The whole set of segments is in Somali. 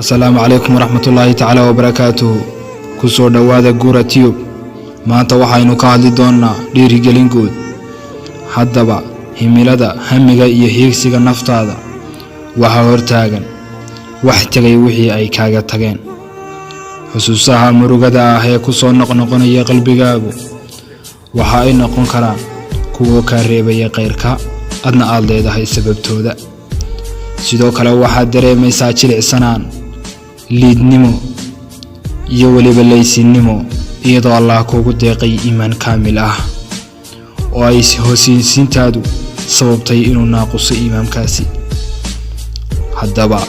Asalaamu calaykum waraxmatullaahi tacaala wabarakaatuhu. Ku soo dhowaada Guura Tube. Maanta waxaynu ka hadli doonnaa dhiirigelin guud. Haddaba, himilada, hamiga iyo hiigsiga naftaada waxaa hortaagan wax tegay, wixii ay kaaga tageen. Xusuusaha murugada ah ee ku soo noqnoqonaya qalbigaagu waxa ay noqon karaan kuwo kaa reebaya khayrka adna aad leedahay sababtooda. Sidoo kale, waxaad dareemaysaa jilicsanaan, liidnimo iyo weliba laysinnimo, iyadoo Allah kuugu deeqay iimaan kaamil ah oo ay hoosaysiintaadu sababtay inuu naaquso iimaamkaasi. Haddaba,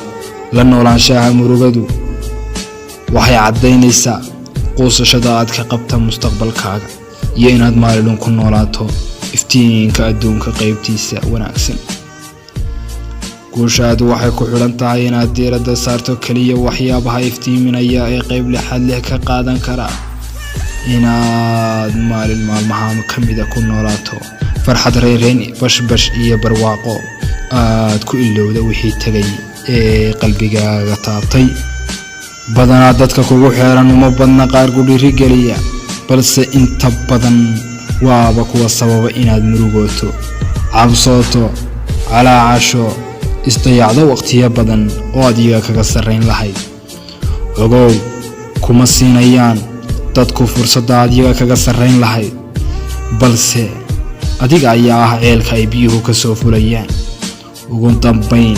la noolaanshaha murugadu waxay caddaynaysaa quusashada aad ka qabta mustaqbalkaaga iyo inaad maalin ku noolaato iftiinka adduunka qaybtiisa wanaagsan. Guushaadu waxay ku xidhan tahay inaad diiradda saarto keliya waxyaabaha iftiiminaya ee qayb lixaad leh ka qaadan kara inaad maalin maalmaha ka mida ku noolaato farxad, reyreen, bashbash iyo barwaaqo aad ku ilowda wixii tegay ee qalbigaaga taabtay. Badanaa dadka kugu xeeran uma badna qaar ku dhiirigeliya, balse inta badan waaba kuwa sababa inaad murugooto, cabsooto, calaacasho, isdayacdo waqtiyo badan oo aad iyaga kaga sarrayn lahayd. Ogow, kuma siinayaan dadku fursadda aad iyaga kaga sarrayn lahayd, balse adiga ayaa ah ceelka ay biyuhu ka soo fulayaan. Ugu dambayn,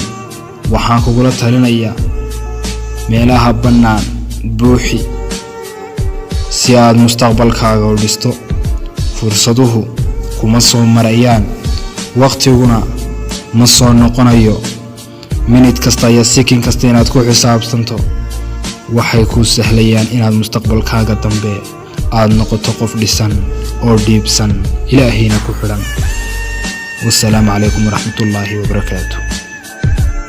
waxaan kugula talinayaa meelaha bannaan buuxi si aad mustaqbalkaaga u dhisto. Fursaduhu kuma soo marayaan, waqtiguna ma soo noqonayo. Minid kasta iyo sikin kasta inaad ku xisaabtanto waxay kuu sahlayaan inaad mustaqbalkaaga dambe aad noqoto qof dhisan oo dhiibsan, Ilaahayna ku xidhan. Wasalaamu calaykum waraxmatullaahi wabarakaatu.